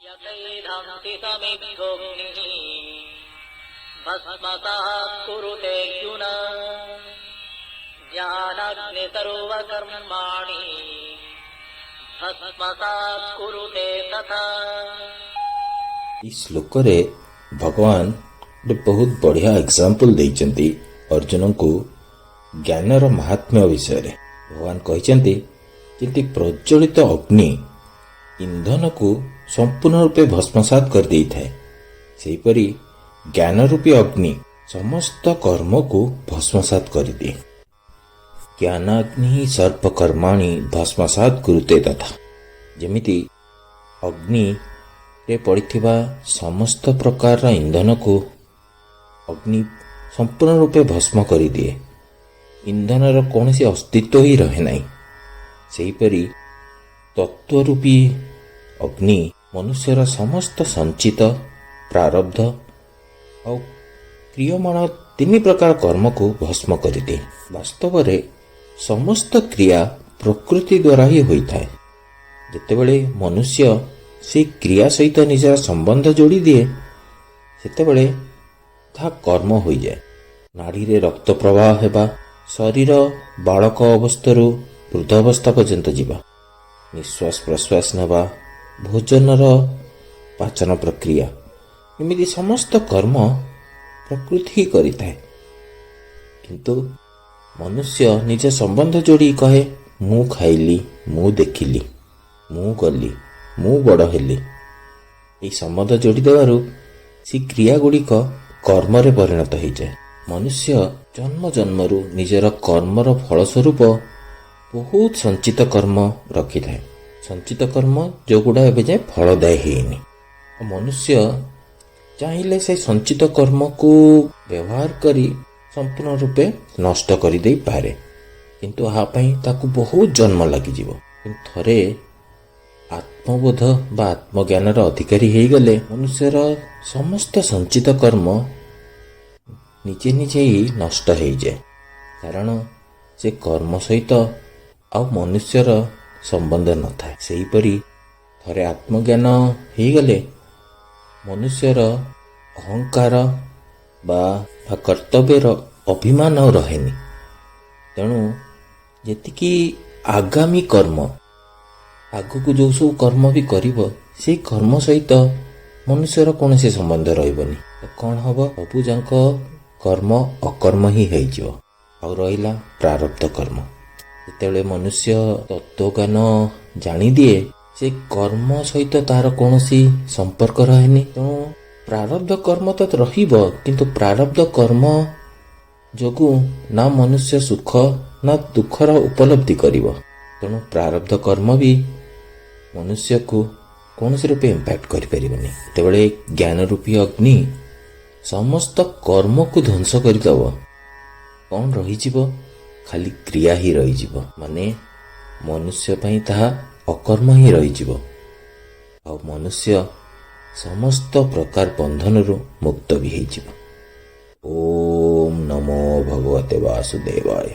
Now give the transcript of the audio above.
यथैधंसि समिद्धोऽग्निः भस्मसात् कुरुतेऽर्जुन ज्ञानाग्नि सर्वकर्माणि भस्मसात् कुरुते तथा। ଏଇ ଶ୍ଲୋକରେ ଭଗବାନ ଗୋଟେ ବହୁତ ବଢ଼ିଆ ଏକ୍ଜାମ୍ପଲ୍ ଦେଇଛନ୍ତି ଅର୍ଜୁନଙ୍କୁ ଜ୍ଞାନର ମାହାତ୍ମ୍ୟ ବିଷୟରେ। ଭଗବାନ କହିଛନ୍ତି, ଯେମିତି ପ୍ରଜ୍ୱଳିତ ଅଗ୍ନି ଇନ୍ଧନକୁ ସମ୍ପୂର୍ଣ୍ଣ ରୂପେ ଭସ୍ମସାତ କରିଦେଇଥାଏ, ସେହିପରି ଜ୍ଞାନ ରୂପୀ ଅଗ୍ନି ସମସ୍ତ କର୍ମକୁ ଭସ୍ମସାତ କରିଦିଏ। ଜ୍ଞାନାଗ୍ନି ସର୍ବକର୍ମାଣି ଭସ୍ମସାତ କୁରୁତେ ତଥା। ଯେମିତି ଅଗ୍ନିରେ ପଡ଼ିଥିବା ସମସ୍ତ ପ୍ରକାରର ଇନ୍ଧନକୁ ଅଗ୍ନି ସମ୍ପୂର୍ଣ୍ଣ ରୂପେ ଭସ୍ମ କରିଦିଏ, ଇନ୍ଧନର କୌଣସି ଅସ୍ତିତ୍ୱ ହିଁ ରହେ ନାହିଁ, ସେହିପରି ତତ୍ତ୍ୱରୂପୀ ଅଗ୍ନି ମନୁଷ୍ୟର ସମସ୍ତ ସଞ୍ଚିତ, ପ୍ରାରବ୍ଧ ଆଉ କ୍ରିୟମାଣ ତିନି ପ୍ରକାର କର୍ମକୁ ଭସ୍ମ କରିଦିଏ। ବାସ୍ତବରେ ସମସ୍ତ କ୍ରିୟା ପ୍ରକୃତି ଦ୍ୱାରା ହିଁ ହୋଇଥାଏ। ଯେତେବେଳେ ମନୁଷ୍ୟ ସେଇ କ୍ରିୟା ସହିତ ନିଜର ସମ୍ବନ୍ଧ ଯୋଡ଼ି ଦିଏ, ସେତେବେଳେ ତାହା କର୍ମ ହୋଇଯାଏ। ନାଡ଼ିରେ ରକ୍ତ ପ୍ରବାହ ହେବା, ଶରୀର ବାଳକ ଅବସ୍ଥାରୁ ବୃଦ୍ଧ ଅବସ୍ଥା ପର୍ଯ୍ୟନ୍ତ ଯିବା, ନିଶ୍ୱାସ ପ୍ରଶ୍ୱାସ ନେବା, ଭୋଜନର ପାଚନ ପ୍ରକ୍ରିୟା, ଏମିତି ସମସ୍ତ କର୍ମ ପ୍ରକୃତି ହିଁ କରିଥାଏ। କିନ୍ତୁ ମନୁଷ୍ୟ ନିଜ ସମ୍ବନ୍ଧ ଯୋଡ଼ି କହେ, ମୁଁ ଖାଇଲି, ମୁଁ ଦେଖିଲି, ମୁଁ ଗଲି, ମୁଁ ବଡ଼ ହେଲି। ଏହି ସମ୍ବନ୍ଧ ଯୋଡ଼ି ଦେବାରୁ ସେ କ୍ରିୟା ଗୁଡ଼ିକ କର୍ମରେ ପରିଣତ ହୋଇଯାଏ। ମନୁଷ୍ୟ ଜନ୍ମ ଜନ୍ମରୁ ନିଜର କର୍ମର ଫଳସ୍ୱରୂପ ବହୁତ ସଞ୍ଚିତ କର୍ମ ରଖିଥାଏ, ସଞ୍ଚିତ କର୍ମ ଯେଉଁଗୁଡ଼ା ଏବେ ଯାଏଁ ଫଳଦାୟୀ ହେଇନି। ଆଉ ମନୁଷ୍ୟ ଚାହିଁଲେ ସେ ସଞ୍ଚିତ କର୍ମକୁ ବ୍ୟବହାର କରି ସମ୍ପୂର୍ଣ୍ଣ ରୂପେ ନଷ୍ଟ କରିଦେଇପାରେ, କିନ୍ତୁ ଏହା ପାଇଁ ତାକୁ ବହୁତ ଜନ୍ମ ଲାଗିଯିବ। କିନ୍ତୁ ଥରେ ଆତ୍ମବୋଧ ବା ଆତ୍ମଜ୍ଞାନର ଅଧିକାରୀ ହେଇଗଲେ ମନୁଷ୍ୟର ସମସ୍ତ ସଞ୍ଚିତ କର୍ମ ନିଜେ ନିଜେ ହିଁ ନଷ୍ଟ ହେଇଯାଏ, କାରଣ ସେ କର୍ମ ସହିତ ଆଉ ମନୁଷ୍ୟର ସମ୍ବନ୍ଧ ନଥାଏ। ସେହିପରି ଥରେ ଆତ୍ମଜ୍ଞାନ ହେଇଗଲେ ମନୁଷ୍ୟର ଅହଙ୍କାର ବା କର୍ତ୍ତବ୍ୟର ଅଭିମାନ ଆଉ ରହେନି। ତେଣୁ ଯେତିକି ଆଗାମୀ କର୍ମ, ଆଗକୁ ଯେଉଁ ସବୁ କର୍ମ ବି କରିବ, ସେଇ କର୍ମ ସହିତ ମନୁଷ୍ୟର କୌଣସି ସମ୍ବନ୍ଧ ରହିବନି। ତ କ'ଣ ହବ? ସବୁ ଯାକ କର୍ମ ଅକର୍ମ ହିଁ ହେଇଯିବ ଆଉ ରହିଲା ପ୍ରାରବ୍ଧ କର୍ମ। ଯେତେବେଳେ ମନୁଷ୍ୟ ତତ୍ତ୍ୱଜ୍ଞାନ ଜାଣିଦିଏ, ସେ କର୍ମ ସହିତ ତାର କୌଣସି ସମ୍ପର୍କ ରହେନି। ତେଣୁ ପ୍ରାରବ୍ଧ କର୍ମ ତ ରହିବ, କିନ୍ତୁ ପ୍ରାରବ୍ଧ କର୍ମ ଯୋଗୁଁ ନା ମନୁଷ୍ୟ ସୁଖ ନା ଦୁଃଖର ଉପଲବ୍ଧି କରିବ। ତେଣୁ ପ୍ରାରବ୍ଧ କର୍ମ ବି ମନୁଷ୍ୟକୁ କୌଣସି ରୂପେ ଇମ୍ପାକ୍ଟ କରିପାରିବନି। ଯେତେବେଳେ ଜ୍ଞାନ ରୂପୀ ଅଗ୍ନି ସମସ୍ତ କର୍ମକୁ ଧ୍ୱଂସ କରିଦେବ, କ'ଣ ରହିଯିବ? ଖାଲି କ୍ରିୟା ହିଁ ରହିଯିବ। ମାନେ ମନୁଷ୍ୟ ପାଇଁ ତାହା ଅକର୍ମ ହିଁ ରହିଯିବ ଆଉ ମନୁଷ୍ୟ ସମସ୍ତ ପ୍ରକାର ବନ୍ଧନରୁ ମୁକ୍ତ ବି ହେଇଯିବ। ଓମ୍ ନମୋ ଭଗବତେ ବାସୁଦେବାୟ।